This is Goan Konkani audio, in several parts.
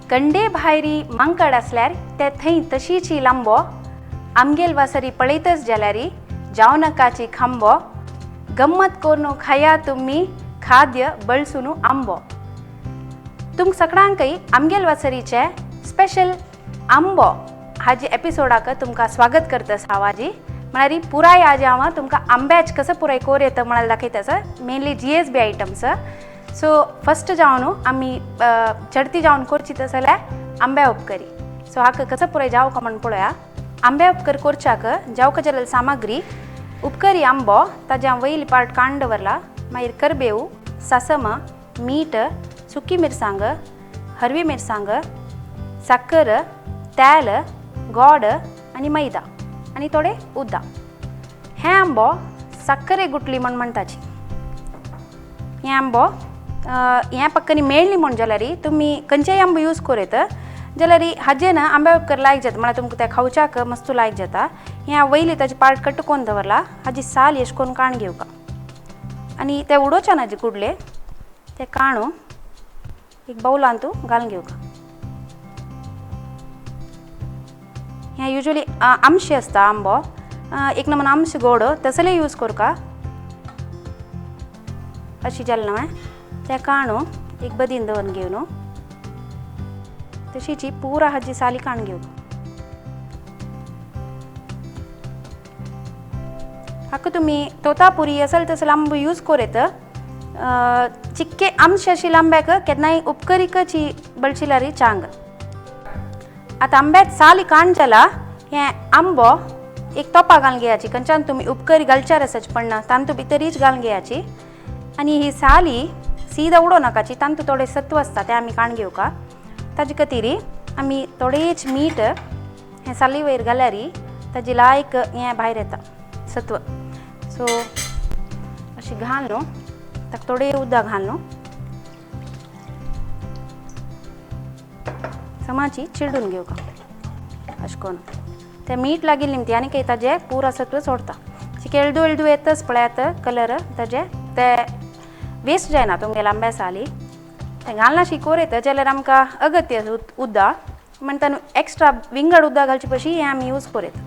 कंडे भायरी मांकड आसल्यार ते थंय तशीची लांबो, आमगेल वासरी पळयतच जाल्यारी जावनकाची खांबो, गम्मत कोरून खाया तुमी खाद्य बळसून आंबो। तुमक सगळ्यांकय आमगेल वासरीचे स्पेशल आंबो हाजी एपिसोडाक तुमकां स्वागत करता हांव आजी। म्हळ्यार पुराय आज हांव तुमकां आंब्याच कसो पुराय कोर येता म्हळ्यार दाखयता sir, mainly GSB items. So first जावन आमी चडती जावन करची तस जाल्यार आंब्या उपकरी। सो हाका कसो पुराय जावका म्हण पळोवया। आंब्या उपकर करच्याक जावका जाल्यार सामग्री उपकरी आंबो, ताज्या वयली पार्ट कांड दवरला, मागीर करबेव, सासम, मीठ, सुकी मिरसांग, हरवी मिरसांग, साकर, तेल, गोड आनी मैदा आनी थोडे उदक। हें आंबो साकरे गुटली म्हण म्हणटाची। हें आंबो हें पक्कनी मेळ्ळी म्हण जाल्यार तुमी खंयचेय आंबो यूज करूं येता, जाल्यार हाजें ना आंब्या उपकर लायक जाता, म्हळ्यार तुमकां तें खावच्याक मस्त लायक जाता। हें वयली ताजे पार्ट कट करून दवरला, हाजी साल अशें करून काण घेवका आनी ते उडोवच्या ना जे कुडले ते काणू एक बावलान तूं घालून घेवका। हें युजली आमशे आसता आंबो, एक नमून आमशे गोड तसले यूज करका। अशी जालें न्हय तें काणू एक बदीन दवरून घेवन तशीची पुरा हाजी साली काण घेवका। हाका तुमी तोतापुरी असल तसले आंबो यूज करूं येता। चिक्के आमशे आशिल्ल्या आंब्याक केन्नाय उपकरीकची बळशिल्यार चांग। आतां आंब्याक साली काण जाला, हें आंबो एक तोपा घालून घेयाची, खंयच्यान तुमी उपकरी घालच्यार आसाची पडना तांतू भितरीच घालून घेयाची आनी ही साली सीधा उडोवं नाकाची, तांतू थोडे सत्व आसता तें आमी काण घेवका। ताजे खातीर आमी थोडेच मीठ हें साली वयर घाल्यार ताजी लायक हें भायर येता सत्व। सो अशें घाल न्हू, ताका थोडें उदक घाल न्हू, समाची चिरडून घेवका अशें करून तें मीठ लागिल्लें निमती आनी कांय ताजें पुरा सत्व सोडटा। चिके एळदू एळदू येतच पळयात कलर ताजे, ते वेस्ट जायना तुमगेले आंब्या साली। तें घालना कोर येता जाल्यार आमकां अगत्य उदक म्हणटा न्हू, एक्स्ट्रा विंगड उदक घालचे पशी हें आमी यूज करूं येता।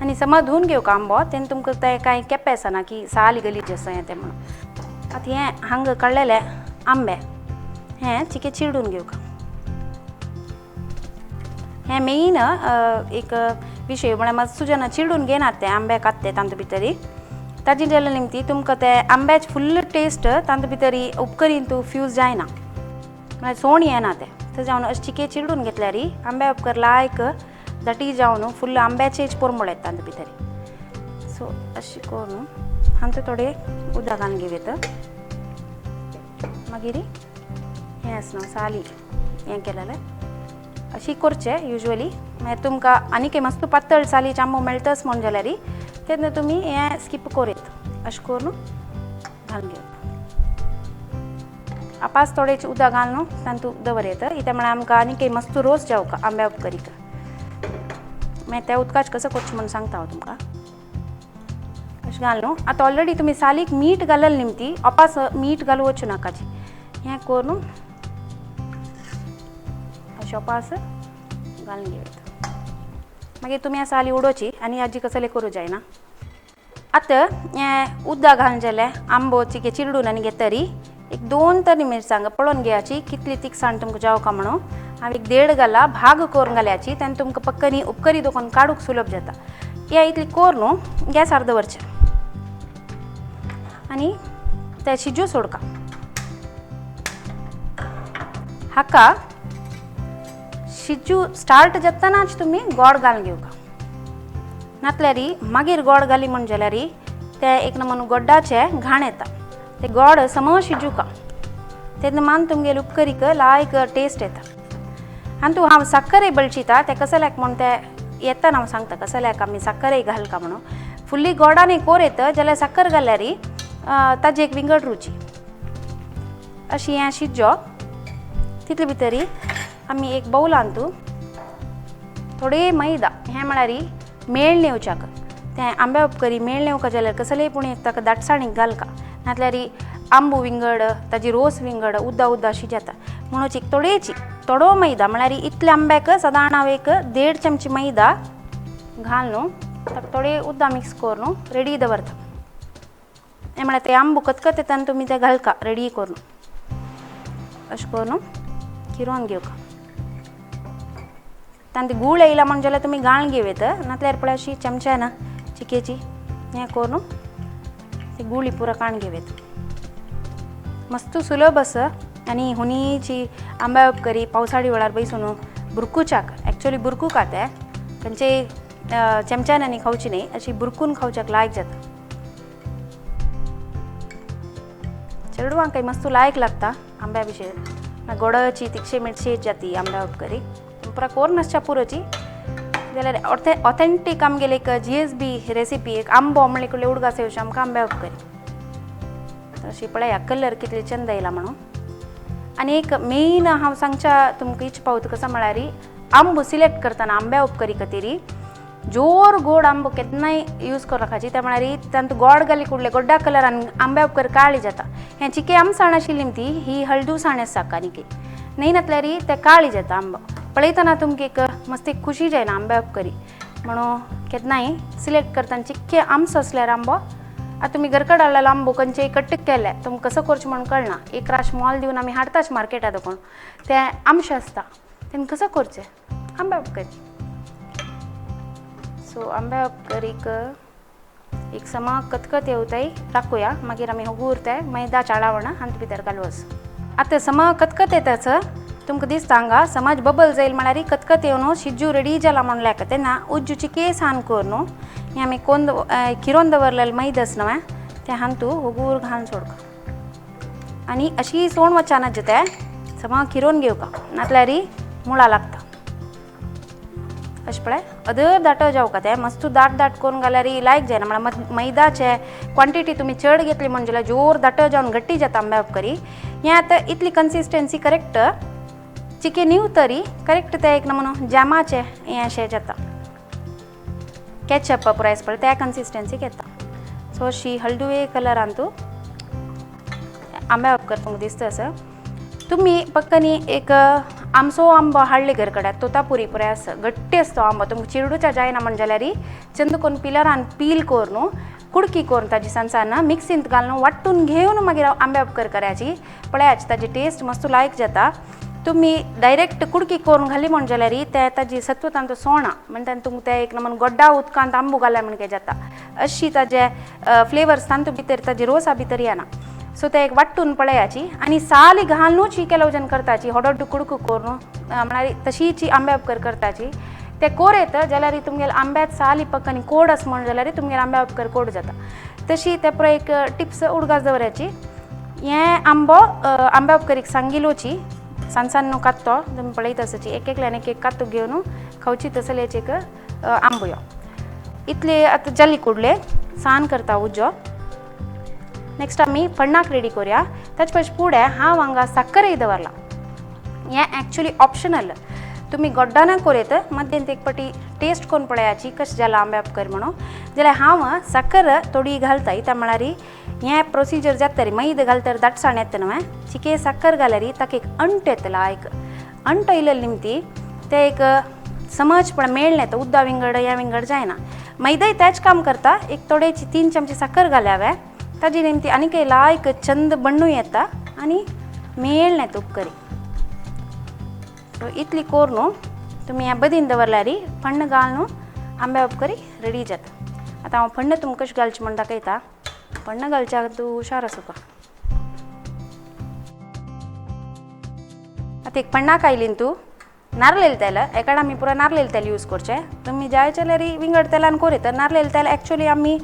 आनी समज धुवन घेवका आंबो, तेन्ना तुमकां तें कांय केपें आसना की साली गलीज आसा हें तें म्हणून। आतां हें हांगा काडलेले आंबे हें चिके चिरडून घेवका। हें मेन एक विशय म्हळ्यार मातसो जेन्ना चिरडून घेनात ते आंबे काडटे तांतू भितरी, ताजी जाल्यार निमती तुमकां ते आंब्याचे फुल्ल टेस्ट तांतू भितरी उपकरीन तूं फ्यूज जायना, म्हळ्यार सोण येना तें। तशें जावन अशें चिके चिरडून घेतल्यार आंब्या उपकर लायक दटी जावन फुल्ल आंब्याचेच पोरमोळ येता तांतू भितरी। सो अशें करून हांतू थोडे उदक घालून घेवया। मागीर हें आसना साली हें केलेलें अशी करचें युजली। मागीर तुमकां आनी कांय मस्त पातळ सालीचे आंबो मेळटाच म्हण जाल्यार तेन्ना तुमी हें स्कीप करूं येता। अशें करून घालून घेवप, आपास थोडेच उदक घालून तातूंत दवर येता। कित्याक म्हळ्यार आमकां आनी कांय मस्त रोस जावका आंब्या उपकरीक। मागीर त्या उदकाच कसो करचें म्हूण सांगता हांव तुमकां। अशें घालून आतां ऑलरेडी तुमी सालीक मीठ घालले निमती अपास मीठ घालूं वचूं नाकाची। हें करून अशें अपास घालून घेवया। मागीर तुमी ह्या साली उडोवची आनी आजी कसले करूं जायना। आतां हें उदक घालून जालें आंबो चिके चिरडून आनी घेतरी एक दोन तरी मिरसांग पळोवन घेयाची कितली तिखसाण तुमकां जावका म्हणून। हांव एक देड घाला भाग करून घालयाची, तेन्ना तुमकां पक्कनी उपकरी दोकोन काडूंक सुलभ जाता। ह्या इतली कोर न्हू गॅसार दवरचें आनी तें शिजू सोडका। हाका शिजू स्टार्ट जातनाच तुमी गोड घालून घेवका, नातल्यार मागीर गोड घाली म्हण जाल्यार तें एक नमून गोड्डाचें घाण येता। तें गोड सम शिजूका तेन्ना मान तुमगेले उपकरीक लायक टेस्ट येता। आनी तूं हांव साकरय बळचिता तें कसल्याक म्हूण तें येतना हांव सांगता कसल्याक आमी साकरय घालका म्हणून। फुल्ली गोडानी कोर येता जाल्यार साकर घाल्यार ताजी एक विंगड रुची। अशी हें शिजप तितले भितरी आमी एक बावलान तूं थोडे मैदा, हें म्हळ्यार मेळ नेवच्याक तें आंब्या उपकरी मेळ नेवका जाल्यार कसलेय पूण एक ताका दाटसाणीक घालका, नातल्यार आंबो विंगड ताजी रोस विंगड उद्दा उद्दा अशी जाता। म्हणून एक थोडेची थोडो मैदा म्हळ्यार इतले आंब्याक सादारण हांव एक 1.5 चमची मैदा घालून ताका थोडे उदक मिक्स करून रेडी दवरता. हें म्हळ्यार ते आंबो कतकत येता आनी तुमी ते घालका रेडी करून अशें करून किरोवन घेवका. तांचे गूळ येयला म्हण जाल्यार तुमी गाळ घेव येता, नातल्यार पळय अशी चमच्या ना चिकेची हें करून ते गुळी पुरा काण घेव येता. मस्त सुलभ आसा आनी हुनीची आंब्या उपकरी पावसाळी वेळार बैसून बुरकुच्याक एक्चुअली बुरकू खाते खंयचे चमच्यान आनी खावची न्ही, अशी बुरकून खावच्याक लायक जाता. चेडवांकय मस्त लायक लागता आंब्या विशय गोडाची तिखशे मिरशेच जाती आंब्या उपकरी पुरा कोर नासच्या पुरोची जाल्यार ऑथेंटीक आमगेले एक GSB recipe एक आंबो म्हणले कडले उडगास येवचे आमकां आंब्या उपकरी. अशी पळया कलर कितले चंद येयला म्हणून. आनी एक मेन हांव सांगच्या तुमकां इच पावत कसो म्हळ्यार आंबो सिलेक्ट करतना आंब्या उपकरी खातीर जोर गोड आंबो केन्नाय यूज करपाची त्या म्हळ्यार तातूंत गोड घाली कुडले गोड्डा कलरान आंब्या उपकर काळी जाता. हें चिके आमसाण आशिल्ली ती ही हळदू साण आसा आनीक न्हय नातल्यार ते काळी जाता आंबो. पळयतना तुमकां एक मस्त एक खुशी जायना आंब्या उपकरी म्हणून केन्नाय सिलेक्ट करतना चिक्के आमसो आसल्यार आंबो. आतां तुमी घरकड हाडलेलो आंबो खंयचेय कट्ट केले तुमकां कसो करचें म्हणून कळना, एक राश मोल दिवन आमी हाडटाच मार्केटांत कोण ते आमशें आसता तेन्ना कसो करचें आंब्या उपकरी. सो आंब्या उपकरीक एक समा कतकत येवताय राखुया, मागीर आमी हुगूर ते मैदा चाळावणा हातूंत भितर घालूस. आतां समा कतकत येताच तुमकां दिसता हांगा समाज बबल जायल म्हळ्यार कतकत येवन शिज्जू रेडी जाला म्हणून लेखा तेन्ना उज्जू चिके सान करून हें आमी कोन किरोवन दवरलेलें मैदा आसा न्हय तें हातूंत हुगूर घालून सोडका आनी अशी सोण वचना तें समा किरोवन घेवका नातल्यार मुळां लागता. अशें पळय अदर दाट जावका तें मस्त दाट दाट करून घाल्यार लायक जायना म्हळ्यार मैदाचे क्वॉन्टिटी तुमी चड घेतली म्हण जाल्यार जोर दाट जावन घट्टी जाता आंब्या उपकरी. हें आतां इतली कन्सिस्टन्सी करेक्ट चिके न्हू तरी करेक्ट तें एक नमुनो जॅमाचें हें अशें जाता कॅचअप पुराय पळय त्या कन्सिस्टन्सीक येता. सो अशी हळदुवे कलरान तूं आंब्या उपकर तुमकां दिसता आसा. तुमी पक्कनी एक आमचो आंबो हाडले घर कडेन तोतापुरी पुराय आसा घट्टी आसता आंबो तुमकां चिरडूच्या जायना म्हण जाल्यार चंद कोन्न पिलरान पील करून कुडकी करून ताजी सानसान मिक्सींत घालून वांटून घेवन मागीर आंब्या उपकर करायची पळयाची ताजी टेस्ट मस्त लायक जाता. तुमी डायरेक्ट कुडकी करून घाली म्हण जाल्यार ते ताजी सत्व तांचो सोणा म्हणटा तुमकां ते एक नमन गोड्डा उदकांत आंबो घाल्या म्हण जाता अशी ताजे फ्लेवर्स तांतू भितर ताजी रोसा भितर येना. सो ते एक वांटून पळयाची आनी साली घालूनच ही केलोवजन करताची होडोड्डू कुडकू करून म्हळ्यार तशीच आंब्या उपकर करताची ते कोर येता जाल्यार तुमगेले आंब्यात साली पक्क आनी कोड आसा म्हण जाल्यार तुमगेले आंब्या उपकर कोड जाता. तशी ते पळय एक टिप्स उडगास दवराची. हें आंबो आंब्या उपकरीक सांगिलोची सान न्हू कात्तो तुमी पळयत आसाची एक एकल्यान एक एक कात्तो घेवन खावची तसल्याची एक आंबो. इतले आतां जाली कुडले सान करता उजो. नेक्स्ट आमी फण्णाक रेडी करूया. ताचे पयलीं फुडें हांव हांगा साकरय दवरला. हें एक्चुअली ऑप्शनल, तुमी गोड्डाना कोरयत मद्यंत एक पटी टेस्ट करून पळयाची कशें जाला आंब्या उपकर म्हणून. जाल्यार हांव साकर थोडी घालता त्या म्हळ्यार हें प्रोसिजर जाता रे मैदा घालतर दाटसाण येता न्हय चिके साकर घाल्यार ताका एक अंट येतला एक अंट येयलेली निमती तें एक समज पण मेळ्ळें तर उद्दा विंगड या विंगड जायना. मैदाय तेंच काम करता एक थोडेची 3 चमचे साकर घाल्या हांवें ताजी निमती आनीक लायक चंद बण्णू येता आनी मेळ्ळें उपकरी. सो इतली कोर न्हू तुमी ह्या बदीन दवरल्यार फण्ण घाल न्हू आंब्या उपकरी रेडी जाता. आतां हांव फण्ण तुमकां कशें घालचें म्हूण दाखयता. फण्ण घालच्याक तूं हुशार आसूं. आतां एक फण्णाक आयली न्हू तूं नारलेल तेल एकाड आमी पुरा नारलेल तेल यूज करचें. तुमी जाय जाल्यार विंगड तेलान कोर तर नारलेल तेल एक्चुअली आमी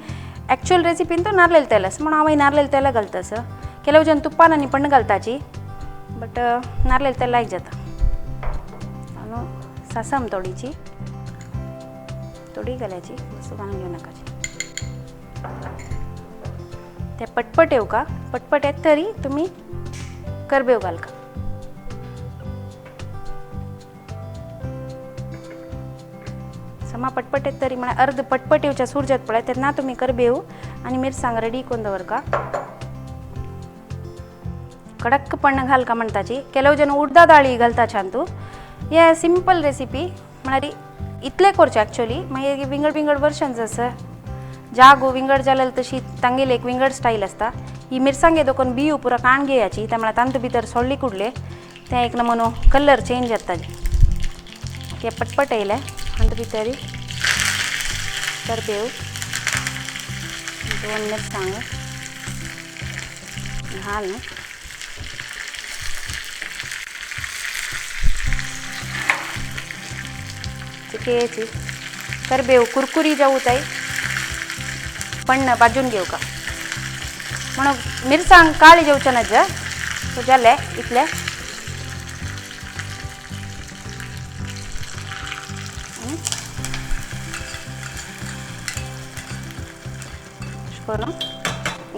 एक्चुअल रेसिपीन तो नारलेल तेल आसा म्हणून हांव नारलेल तेल घालता आसा. ಕೆಲವು जन तुप्पान आनी पण घालताची बट नारलेल तेल लायक जाता. सासम थोडीची थोडी घालायची मस्त घालून घेवं नाकाची ते पटपट येवका पटपट येत तरी तुमी करबेव घालका. समा पटपट येत तरी म्हळ्यार अर्द पटपट येवच्या सूर जात पळय तेन्ना तुमी करबेव आनी मिरसांग रेडी करून दवरका. कडक पण घालका म्हणताची ಕೆಲವು जण उडदा दाळी घालता छान. हे सिंपल रेसिपी म्हळ्यार इतले करचे ॲक्च्युअली मागीर विंगड विंगड वर्शन्स आसा जागो विंगड जाल्यार तशी तांगेली एक विंगड स्टायल आसता. ही मिरसांगे दोकोन बियो पुरा काण घेयाची त्या म्हळ्यार तांतू भितर सोडली कुडले तें एक नमुनो कलर चेंज जाता. ते पटपट येयलें हातूंत भितर करबेव दोन मिरसांग घाल चिकेची करबेव कुरकुरी जाऊ ताई पण भाजून घेऊ का म्हणून मिरसांग काळी जेवच्या ना जा सो जालें इतलें. करून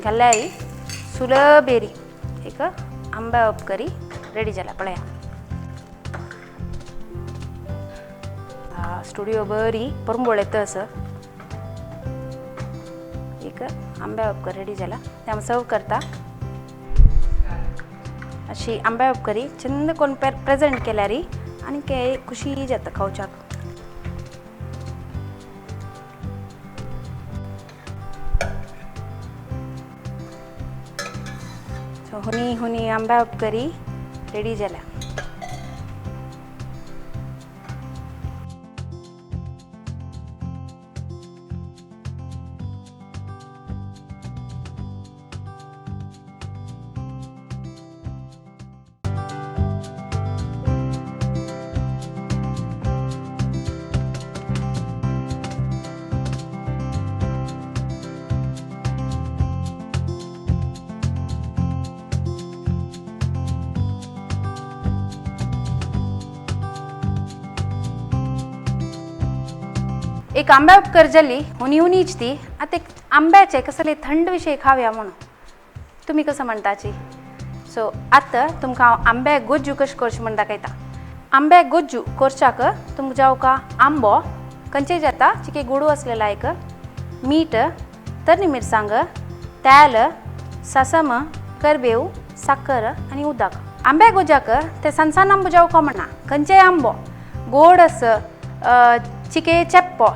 घाल्यार सुलभ एक आंब्या उपकरी रेडी जाला. पळया स्टुडिओ बरी परंबळ येता असं एक आंब्या उपकर रेडी जाला. ते आमी सर्व करता. अशी आंब्या उपकरी चंद कोण प्रेजेंट केल्यार आनी खुशी जाता खावच्याक. सो हुनी हुनी आंब्या उपकरी रेडी जाला. एक आंब्या उपकर जाली हुनी हुनीच ती. आतां एक आंब्याचे कसले थंड विशय खावया म्हणून तुमी कसं म्हणताची. सो आतां तुमकां हांव आंब्या गोज्जू कशें करचें म्हण दाखयता. आंब्या गोज्जू करच्याक तुमकां जावका आंबो खंयचे जाता चिके गोडू आसलेला एक मीठ तरणी मिरसांग तेल ससम करबेव साकर आनी उदक. आंब्या गोज्याक ते सनसान आंबो जावका म्हणना खंयचेय आंबो गोड आस चिके चेप्पो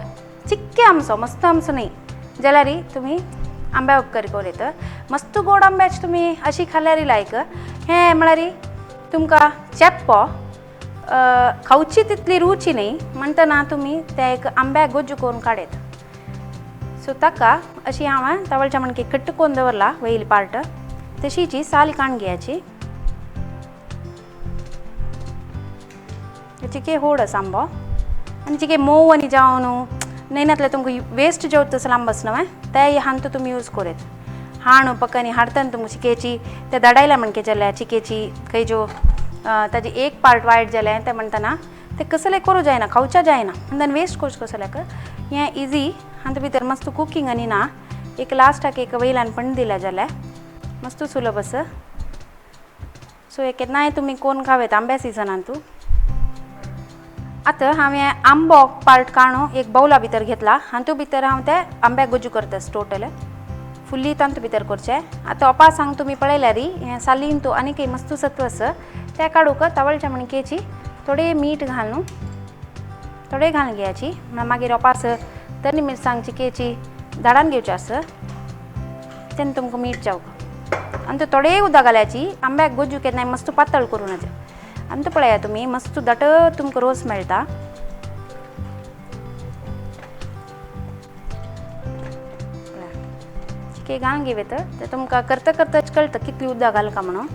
चिक्के आमचो मस्त आमचो न्ही जाल्यार तुमी आंब्या उपकरी करूं येता. मस्त गोड आंब्याची तुमी अशी खाल्यार लायक हें म्हळ्यार तुमकां चेप्पो खावची तितली रुची न्ही म्हणटना तुमी ते एक आंब्या गोज्जू करून काडयत. सो ताका अशी हांवें तवळच्या म्हणके कट्ट करून दवरला वयली पार्ट तशीची साल काण घेयाची. चिके होड आसा आंबो आनी चिके मोव आनी जावन न्हू न्हय तुमकां वेस्ट जेवता तसो आंबो आसना न्हय ते हांतू तुमी यूज करूं येता. हाणू पकानी हाडटना तुमकां चिकेची ते दडायल्या म्हणके जाल्या चिकेची खंय ज्यो ताजी एक पार्ट वायट जालें तें म्हणटना तें कसलें करूं जायना खावच्या जायना आनी वेस्ट करचें कसल्याक हें इजी हातूंत भितर मस्त कुकींग आनी ना एक लास्टाक एक वयल्यान पण दिल्या जाल्यार मस्त सुलभ आसा. सो हे केन्नाय तुमी कोण खावं येता आंब्या सिजनान तूं. आतां हांवें आंबो पार्ट काडून एक बावला भितर घेतला हातूंत भितर हांव ते आंब्या गोज्जू करता टोटल फुल्ली तातूंत भितर करचें. आतां ओपासांक तुमी पळयल्यार हें सालीन तूं आनीक मस्त सत्व आसा तें काडूंक तवळच्या मणकेची थोडें मीठ घालून थोडें घालून घेयाची म्हणल्यार मागीर ओपास तरणी मिरसांग चिकेची धाडान घेवचें आसा तेन्ना तुमकां मीठ जावंक आनी थोडें उदक घाल्याची आंब्याक गोज्जू केन्नाय मस्त पातळ करूं नाका. आनी तो पळया तुमी मस्त दाट तुमकां रोस मेळटा. चिके घालून घेवं ते तुमकां करता करताच कळटा कितली उदक घालका म्हणून.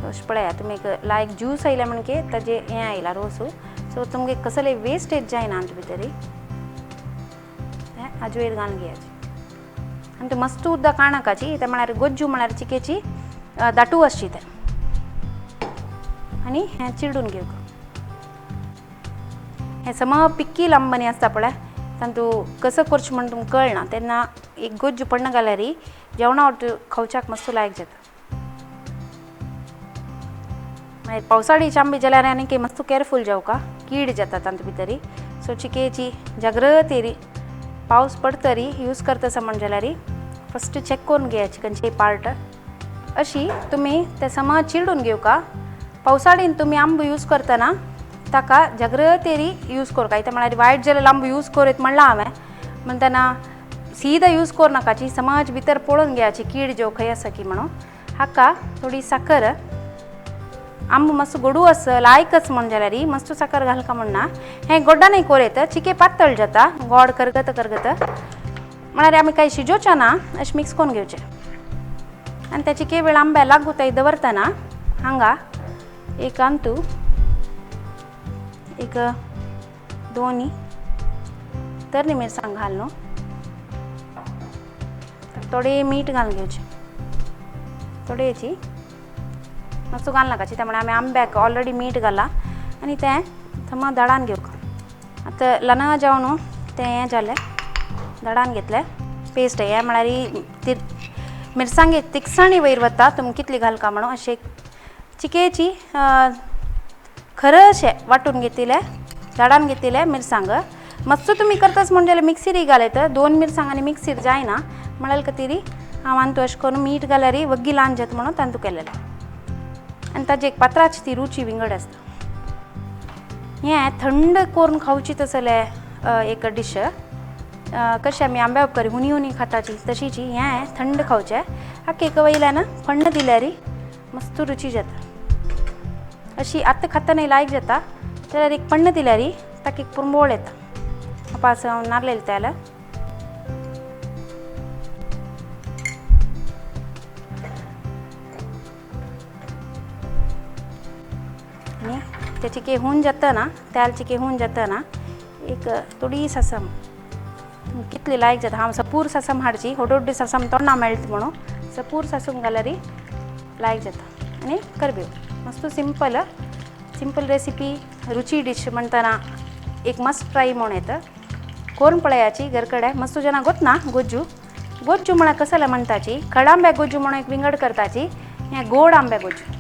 अशें पळया तुमी एक लायक ज्यूस आयल्या म्हणके ताजे हें आयला रोस. सो तुमगे कसले वेस्टेज जायना हातूंत भितर आजवेर घालून घेयाची आनी ते मस्त उदक काडनाकाची ते म्हळ्यार गोज्जू म्हळ्यार चिकेची दाटू आसची तें आनी हें चिरडून घेवंक. हें सम पिक्की लांबणी आसता पळय तातूंत कसो करचें म्हण तुमकां कळना तेन्ना एक गोज्जू पडना घाल्यार जेवणा वट खावच्याक मस्त लायक जाता. मागीर पावसाळीचे आंबे जाल्यार आनी की मस्त केअरफूल जावका, कीड जाता तांतू भितरी. सो चिकेची जागृतेरी पावस पडतरी यूज करता म्हण जाल्यार फस्ट चॅक करून घेयाची खंयचे पार्ट. अशी तुमी ते समा चिरडून घेवका. पावसाळीन तुमी आंबो यूज करतना ताका जागृतेरी यूज करका. इतें म्हळ्यार वायट जाल्यार आंबो यूज करीत म्हणलां हांवें, म्हणटना सीधा यूज करूं नाकाची, समाज भितर पळोवन घेयाची कीड ज्यो खंय आसा की म्हणून. हाका थोडी साकर, आंबो मातसो गोडू आसा लायकच म्हण जाल्यार मस्त साकर घालका म्हणना. हें गोड्डानय कोरयत चिके पातळ जाता, गोड करगत करगत म्हळ्यार आमी कांय शिजोवचे ना, अशें मिक्स करून घेवचें. आनी त्या चिके वेळ आंब्या लागू थंय दवरतना हांगा एक अंतू एक दोनी तरणी मिरसांग घाल न्हू, थोडे मीठ घालून घेवचें, थोडेची मातसो घाल नाकाची. त्या म्हणल्यार आमी आंब्याक ऑलरेडी मीठ घालां आनी तें समा दडान घेवंक. आतां ल्हान जावन न्हू तें हें जालें, दडान घेतलें पेस्ट. हें म्हळ्यार ती मिरसांगे तिखसाणी वयर वता, तुमी कितली घालका म्हणून अशें चिकेची खरें अशें वांटून घेतिल्लें, दडान घेतिल्लें मिरसांग. मातसो तुमी करताच म्हण जाल्यार मिक्सीर घालयत, दोन मिरसांग आनी मिक्सीर जायना म्हळ्यार खातीर हांव आनी अशें करून मीठ घाल्यार वग्गी ल्हान जाता म्हणून तांतू केलेलें. आनी ताजी एक पात्राची ती रुची विंगड आसता. हें थंड करून खावची तसलें एक डीश, कशें आमी आंब्या उपकारी हुनी हुनी खाताची तशीची हें थंड खावचें. हाका एक वयल्यान फण्ण दिल्यार मस्त रुची जाता. अशी आतां खाताना लायक जाता जाल्यार एक पण्ण दिल्यार ताका एक पुरंबोळ येता. पास हांव नारलेलें तेल आनी ते चिके हून जातना, तेल चिके हून जातना एक थोडी सासम कितली लायक जाता. हांव सपूर सासम हाडची, होडोड्डी सासम तोंडा मेळटा म्हणून सपूर सासम घाल्यार लायक जाता. आनी करबेव मस्त सिंपल सिंपल रेसिपी, रुची डीश म्हणटना एक मस्ट ट्राय म्हूण येता. करून पळयाची घरकडे मस्त जना गोतना गोज्जू. गोज्जू म्हळ्यार कसले म्हणटाची, खडांब्या गोज्जू म्हणून एक विंगड करताची, हें गोड आंब्या गोज्जू.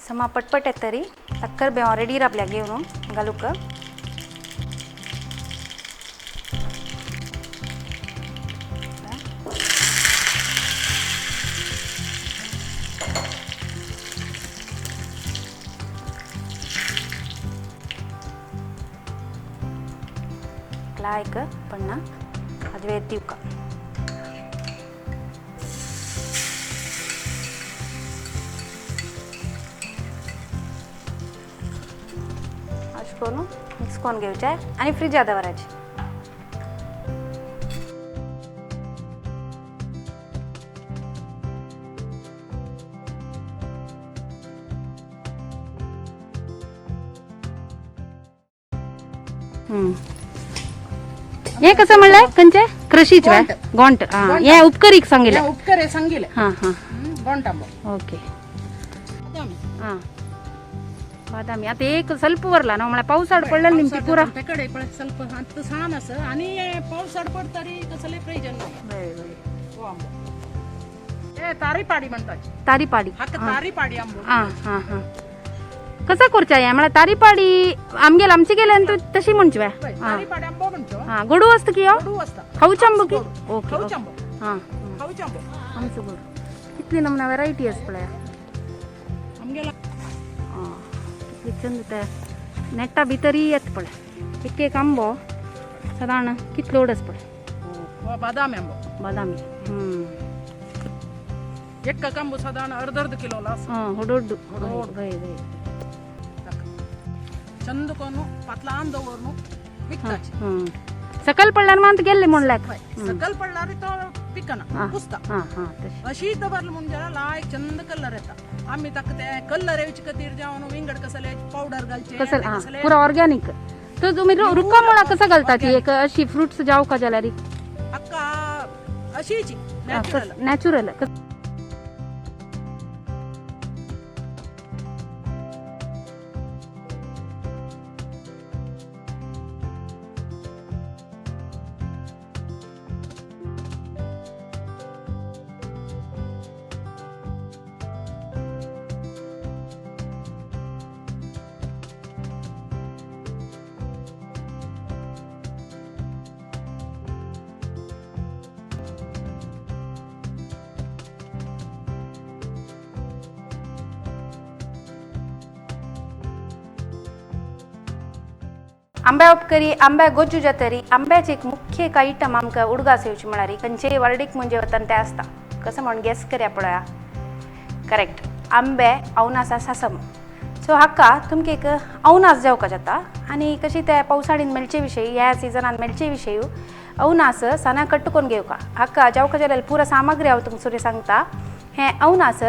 समा पटपट येत तरी ताकर बेव रेडी राबल्या घेवन घालूक. लायक पण्ण अदवे दिवका. अशें करून मिक्स करून घेवचें आनी फ्रिजार दवराचें. हे कसं म्हणलं खंयचे क्रशीच गोंट? हे उपकरीक सांगितलं, उपकरे सांगितलं. हां हां गोंट आंबो. ओके. हां बादामी आता एक ಸ್ವಲ್ಪ ಬರಲ್ಲ ನಾವು ಮಳೆ पावसाड पडलं निमती पुरा कडे ಸ್ವಲ್ಪ ಅಂತ सान असं आणि पावसाड पडतरी कसले प्रयोजन नाही. हो आंबो हे तारीपाडी म्हणतात. तारीपाडी हाका तारीपाडी आंबो. हां हां हां कसा करचा हे म्हळ्यार तारीपाडी आमगेल आमचे गेले तशी म्हणची. तारीपाडी आंबो म्हणतो. हां गोडू असतं की हो? गोडू असता. खाऊचे आंबो की? ओके खाऊचे आंबो. हां खाऊचे आंबो आमचो गोड. कितली नमना व्हरायटी आसा पळया आमगेला. कितली चंद ते नेटा भितरी येत पळय. एक एक आंबो सादारण कितलो आसा पळय. बादामी आंबो. बादामी. एक आंबो सादारण अर्ध अर्ध किलोला. हां होडोड्डू. चंद कोनु पातलान दवरनु विकताची. सकल पडल्यार मात गेल्ले म्हणल्यार सकल पडल्यार तो पिकना कुसता. अशी दवरलं म्हणून जरा लायक चंद कलर येता. आम्ही ताका ते कलर येवचे खातीर जावन विंगड कसले पावडर घालचे कसले पुरा ऑर्गॅनिक. तर तुम्ही रुका मुळा कसं घालताची एक अशी फ्रुट्स जाव का जाल्यार अक्का अशीची नॅचरल नॅचरल. आंब्या उपकरी आंब्या गोज्जू जातरी आंब्याचे एक मुख्य एक आयटम आमकां उडगास येवची म्हळ्यार खंयचेय वर्डीक म्हणजे वतान ते आसता कसं म्हणून गॅस करया पळया करेक्ट आंबे अवनासा सासम सो हाका तुमकां एक अवनास जेवका जाता आनी कशी ते पावसाळीन मेळचे विशयी ह्या सिजनान मेळचे विशयी अवनास सना कट्टून घेवका हाका जेवका जाल्यार पुरा सामग्री हांव तुमकां सुरी सांगता. हें अवनास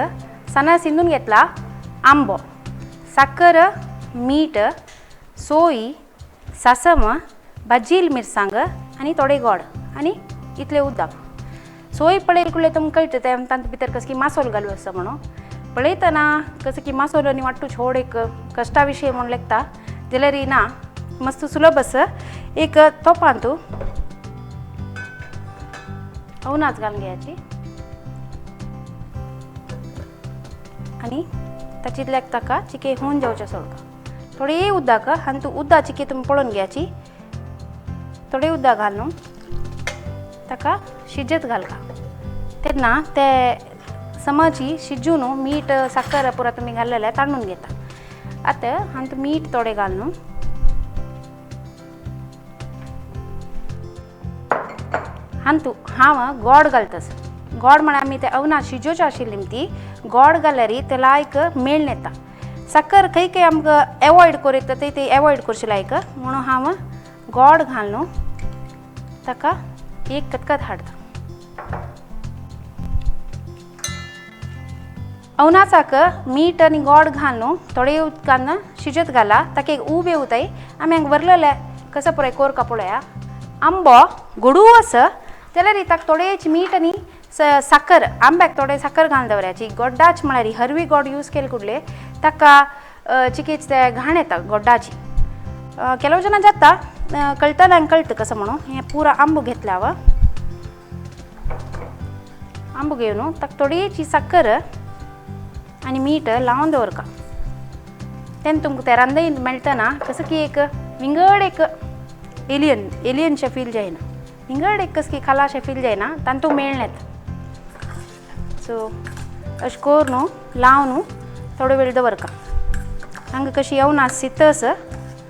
सना सिंदून घेतला आंबो साकर मीठ सोय सासम भाजील मिरसांग आनी थोडे गोड आनी इतले उदक. सोय पळयल कुडले तुमकां कळटा ते तांचे भितर कसं की मासोल घालू आसा म्हणून पळयतना कसं की मासोल आनी वांटू छोड एक कश्टा विशय म्हणून लेखता जाल्यार ना मस्त सुलभ आसा. एक तोपान तूं अवनास घालून घेयाची आनी ताची ताका चिके होवन जावचें सोडका थोडे उदक आनी तूं उदक चिके तुमी पळोवन घेयाची थोडे उदक घालून ताका शिजत घालका तेन्ना ते समाची शिजून मीठ साकर पुरा तुमी घाल्लेलें तांडून घेता. आतां हांतूं मीठ थोडें घालून हांतूं हांव गोड घालतास. गोड म्हळ्यार आमी ते अवनास शिजोवचे आशिल्ली ती गोड घाल्यार ते लायक मेळून येता. साकर खंय खंय आमकां एवॉयड करूं येता ते ती एवॉयड करची लायक म्हणून हांव गोड घालून ताका एक कतकत हाडटा. अवनासाक मीठ आनी गोड घालून थोडे उदकान शिजत घाला ताका एक उब येवताय आमी हांगा वरलेले कसो पळय कोरका पळया आंबो गोडू आसा जाल्यार ताका थोडेच मीठ आनी साकर आंब्याक थोडे साकर घालून दवराची. गोड्डाच म्हळ्यार हरवी गोड यूज केले कुडले ताका चिकेच ते घाण येता गोड्डाची. ಕೆಲವು ಜನ जाता कळटना कळटा कसं म्हणून हें पुरा आंबो घेतला हांव आंबो घेवन ताका थोडीशी साकर आनी मीठ लावन दवरका तेन्ना तुमकां ते रांदय मेळटना कसं की एक विंगड एक एलियन एलियनशें फील जायना विंगड एक कसं की खालाशें फील जायना तांतूं मेळ्ळें येता. सो अशें करून लावन थोडो वेळ दवरका. हांगा कशी येवन शितस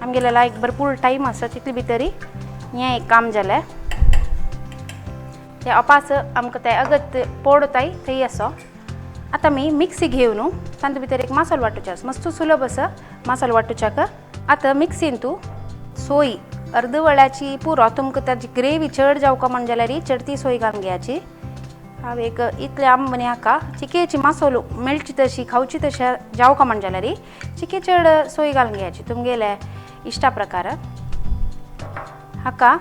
आमगेले लायक भरपूर टायम आसा तितले भितरी हें एक काम जालें ते अपास आमकां ते अगत पोडताय थंय आसा. आतां आमी मिक्सी घेवन तांचे भितर एक मासालो वांटूचे आसा मस्त सुलभ आसा मासालो वांटूच्याक. आतां मिक्सीन तूं सोय अर्द वळ्याची पुरो तुमकां ताजी ग्रेवी चड जावका म्हण जाल्यार चड ती सोय घालून घेयाची. हांव एक इतले आंबो न्ही हाका चिकेची मासोल मेळची तशी खावची तशी जावका म्हण जाल्यार चिके चड सोय घालून घेयाची तुमगेले इश्टा प्रकार. हाका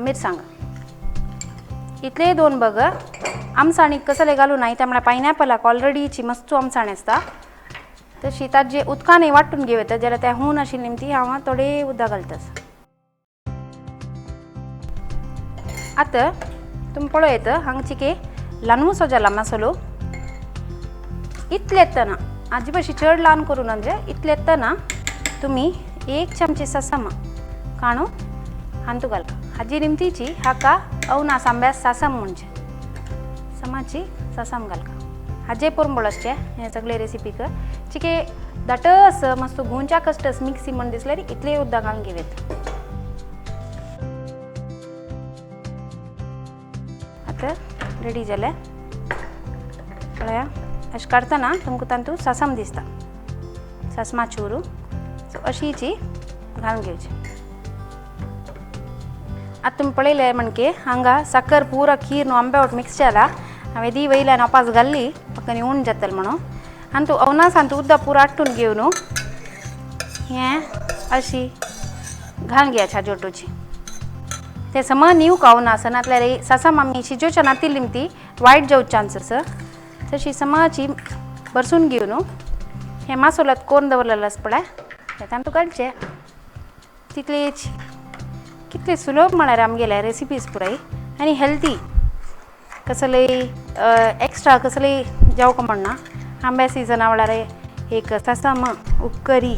मिरसांग इतले दोन बग आमसाणीक कसले घालूं नाय त्या म्हळ्यार पायनॅपलाक ऑलरेडीची मस्त आमसाण आसता तशी ताजे उदकानय वांटून घेवं येता जाल्यार तें हून आशिल्ली ती हांव थोडे उदक घालतास. आतां तुमी पळोवं येता हांगा चिके ल्हानूसो जाला मसालो इतले येतना आजी बशी चड ल्हान करूं म्हणजे इतले येतना तुमी एक चमचे सासम काणू हांतू घालका. हाजी निमतीची हाका अवनास आंब्या सासम म्हणजे समाची सासम घालका. हाजे पोरंबळ आसचें हें सगळे रेसिपीक चिके दाटस मस्त गुंच्या कस्टस मिक्सी म्हण दिसल्यार इतले उदक घालून घेवं. आतां रेडी जालें पळया अशें काडटना तुमकां तातूंत सासम दिसता सासमा चुरू. सो अशीची घालून घेवची. आतां तुमी पळयलें म्हणके हांगा साकर पुरा खीर न्हू आंब्या वट मिक्स जाला. हांवें दी वयल्यान अपास घाल्ली म्हाका न्ही उण जातलें म्हणून आनी तूं अवनासान तूं उदक पुरा आट्टून घेवन न्हू हें अशी घालून घेयाची हाजे ओटोची ते समा न्हीव अवनास नातल्यार सासम आमी शिजोवच्या नातिल्ली ती वायट जावचे चान्स आसा. तशी समाची भरसून घेवन न्हू हें मासोलात कोरून दवरलेलें आसा पळय तें तातूंत घालचें. तितलेच कितले सुलभ म्हळ्यार आमगेले रेसिपीज पुराय आनी हेल्दी कसलेय एक्स्ट्रा कसलेय जावका म्हणना. आंब्या सिजना वेळार एक सासम उपकरी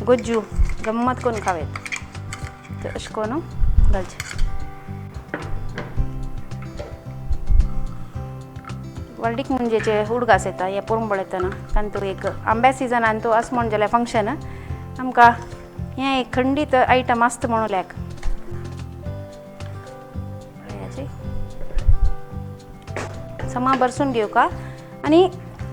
गोज्जू गम्मत करून खावं अशें करून घालचें. व्हडलीक मुंजेचे उडगास येता हे पोरंबळ येतना तांतूं एक आंब्या सिजनान तो अशें म्हण जाल्यार फंक्शन आमकां हें एक खंडीत आयटम आसता म्हणून लेक पळयाची समा बरसून घेवका आनी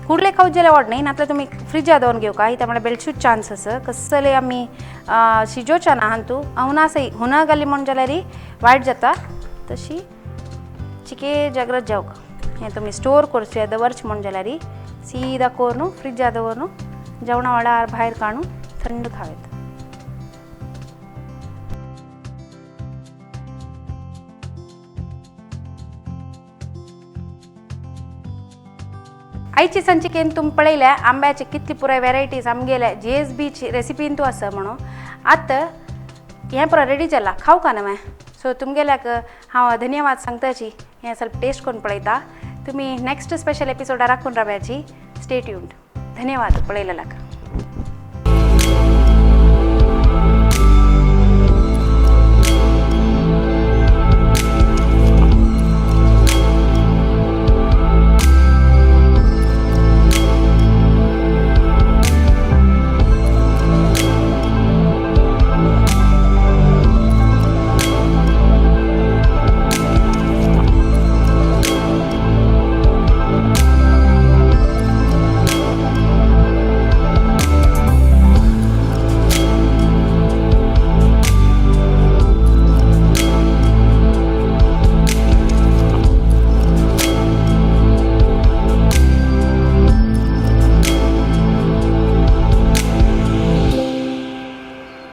कुडले खावत जाल्यार वाड न्ही, नातल्यार तुमी फ्रिजा दवरून घेवका. ही म्हळ्यार बेळशूच चान्स आसा. कसले आमी शिजोवच्या ना हांतू अवनासय हुना घाली म्हण जाल्यार वायट जाता. तशी चिके जाग्रत जावका. हें तुमी स्टोर करचें दवरचें म्हण जाल्यार सीदा करून फ्रिजा दवरून जेवणा वेळार भायर काडून थंड खावेत. आयची संचिकेन तुमी पळयल्या आंब्याचे कितली पुराय वेरायटीज आमगेले जी एस बीची रेसिपीन तूं आसा म्हणून. आतां हें पुराय रेडी जाला, खावं का नवें. सो तुमगेल्याक हांव धन्यवाद सांगताची. हें सल्प टेस्ट करून पळयता. तुमी नेक्स्ट स्पेशल एपिसोडा राखून रावयाची. Stay tuned. धन्यवाद पळयलेल्याक.